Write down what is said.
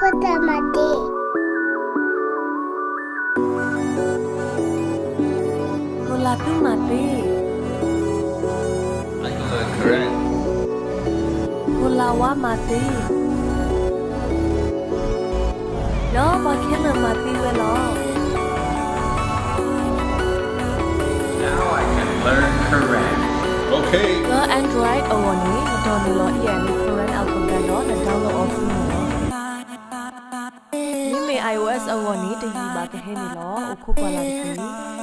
ဖိတၢ်မၤသ့, ဖိလၢ်သုမၤသ့, ဖိလၢ်ဝါမၤသ့, ဒီးပှၤခဲလၢာ်မၤသ့ဝဲလီၤ. Now I can learn Karen. Okay. လၢ Android အဂီၢ်န့ၣ် နတီၢ်န့ၢ်လီၤ အ့ၣ်အၣ် န့ၣ် Karen alphabet ဒီးန download အီၤသ့န့ၣ်လီၤ. မ့မ့ၢ် iOS အဂီၢ်န့ၣ် တယံာ်ဘၣ်ကဟဲန့ၣ်လီၤ. အိၣ်ခိးကွၢ်လၢ်တက့ၢ်.